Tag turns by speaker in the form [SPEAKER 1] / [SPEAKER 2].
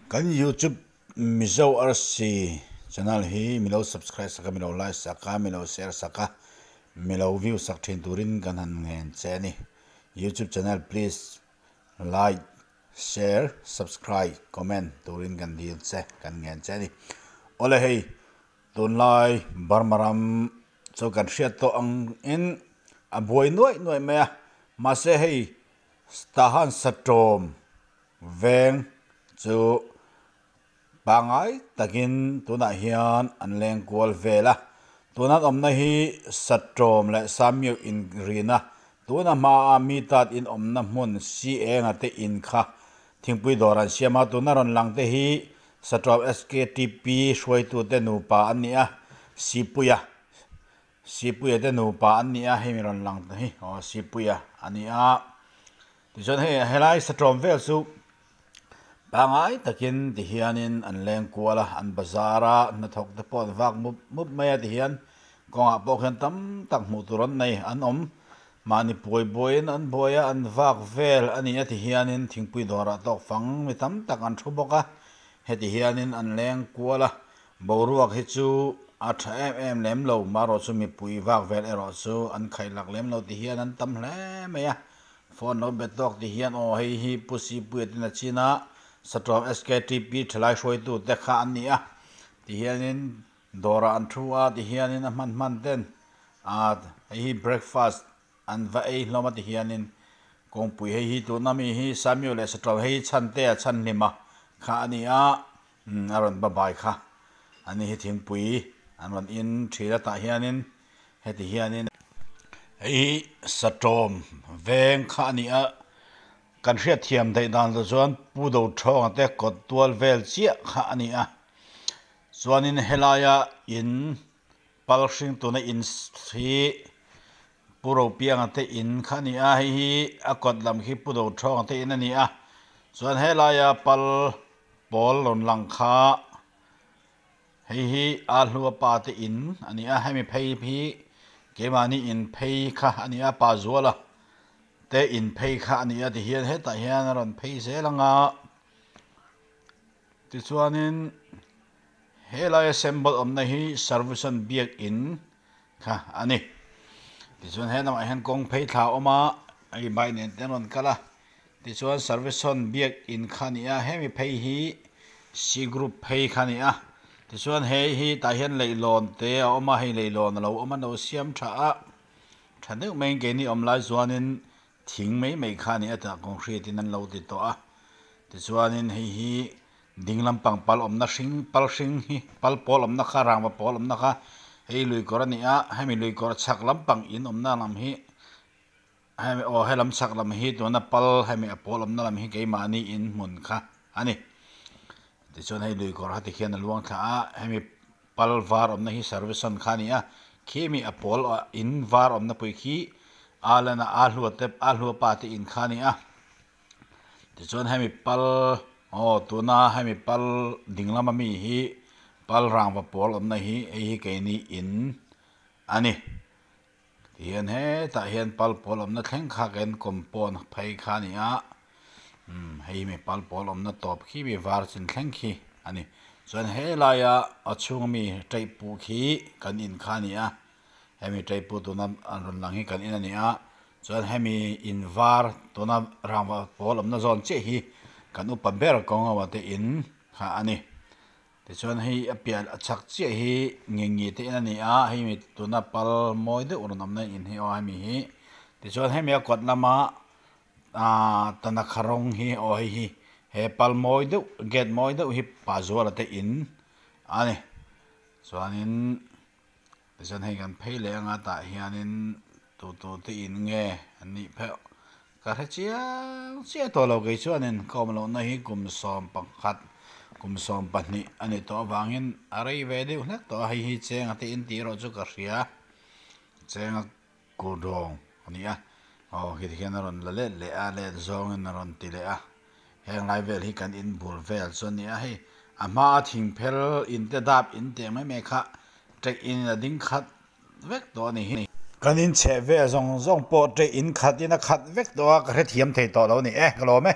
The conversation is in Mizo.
[SPEAKER 1] Kan YouTube Mizo Arsi channel hi milo subscribe sak a, milo like sak a, milo share sak a, milo view sak thin turin kan han ngen che a ni. YouTube channel please like, share, subscribe, comment turin kan dil che, kan ngen che a ni. Awle hei tunlai Burma ram chu kan hriat tawh ang in a buai nuaih nuaih mai a, mahse hei Tahan Satawm veng chu pangai takin tunah hian an leng kual vel a, tuna an awmna hi Satawm leh Samiu inrina tuna hmaa mi tat in awmna hmun si enga te in kha thingpui dawr an siam a, tuna rawn lang te hi Satawm SKTP hruaitute nupa an ni a, Sipuia Sipuia te nupa an ni a, hei mi rawn lang ta hi aw Sipuia a ni a. Tichuan hei helai satawm vel chu pangai takin ti hianin an leng kual a, an bazar a, hnathawk te pawh an vak mup mup mai a tihian kawngah pawh khian tam tak hmuh tur an nei an awm. Mahni buai buaiin an buai a, an vak vel a ni a ti hianin thingpui dawrah tawk fang mi tam tak an thu bawk a, heti hianin an leng kual a. Boruak hi chu a tha em em lem lo, marawh chu mipui vak vel erawh chu an khaih lak lem lo ti hian an tam hle mai a. Phone lo bet tawk ti hian aw hei hi Pu Sipuia ten a chin a, Satawm SKTP thalai hruaitu te kha an ni a ti hianin dawrah an thu a ti hianin a hman hman ten ah hei hi breakfast an va ei hlawm a ti hianin kawngpui hei hi tuna mi hi Samuel leh Satawm hei hi chhante a chhanhlim a kha a ni a. Umm a rawn babai kha ani hi thingpui an rawn in thin a tah hianin heti hianin hei hi satawm veng kha a ni a kan hriat thiam theih dan te chuan pu do thawnga te kawt tual vel chiah kha a ni a chuanin helaia in pal hring tuna in hi Pu Ropianga te in kha a ni a, hei hi a kawt lam khi Pu Dothawnga te in a ni a, chuan helaia pal pawl rawn lang kha hei hi a hlua pa te in a ni a, hemi phei hi keimahni in phei kha a ni a, pa Zuala te in phei kha a ni a tihian hetah hian a rawn phei zel ang a, tichuanin helai symbol awmna hi Service-an biakin kha a ni. Tichuan he lamah hian kawng phei thla a awm a, hei bike nen te an rawn kal a, tichuan service hawn biak in kha a ni a, hemi phei hi C group phei kha a ni a, tichuan hei hi tah hian leihlawn te a awm a, hei leihlawn a lo awm a, an lo siam tha a, tha deuh maiin keini awm lai chuanin thing mai mai kha a ni a, tah concrete in an lo ti tawh a, tichuanin hei hi Ding lampang pal awmna hring pal hring hi pal pawl awmna kha rangva pawl awmna kha hei lui kawr a ni a hemi lui kawr chhak lampang in awmna lam hi hemi aw helam chhak lam hi tuna pal hemi a pawl awmna lam hi keimahni in hmun kha a ni tichuan hei lui kawr heti khian a luang thla a hemi pal var awmna hi service hawn kha a ni a khimi a pawl in var awmna pui khi a lana a hlua te a hlua pa te in kha a ni a. Tichuan hemi pal aw tuna hemi pal ding lama mi hi pal rangva pawl awmna hi hei hi keini in a ni tihian hetah hian pal pawl awmna thleng kha kan compound phei kha a ni a umm hei mi pal pawl awmna tawp khi mi var chin thleng khi a ni chuan helaia a chhunga mi taih puk hi kan in kha a ni a hemi taih puk tuna an rawn lang hi kan in a ni a. Chuan hemi in var tuna rangva pawl awmna zawn chiah hi kan upa ber kawng ho te in kha a ni. Tichuan hei a piah a chhak chiah hi nge nge te in a ni a, hei mi tuna pal mawi deuh rawn awmna in hi aw hemi hi. Tichuan hemi a kawt lama aaa tanakha rawng hi aw hei hi he pal mawi deuh gate mawi deuh hi Pazuala te in a ni. Chuanin. Tichuan hei kan phei leh anga tah hianin tu tu te in nge an nih pheuh ka hre chiang chiah tawh lo kei chuanin ka awm lohna hi kum 11 kum 12 a ni tawh avangin a rei ve deuh hlek tawh a hei hi chenga te in tih erawh chu ka hria chenga kudawng a ni a aw khi ti hian a rawn la let leh a let zawngin a rawn ti leh a heng lai vel hi kan in bul vel chu a ni a hei a hmaa thing phel in te dap in teh mai mai kha ṭeih in a ding khat vek tawh a ni hi. Kan in chheh vel zawng zawng pawh ṭeih in khat in a khat vek tawh a ka hrethiam thei tawh lo a ni e ka lawm e.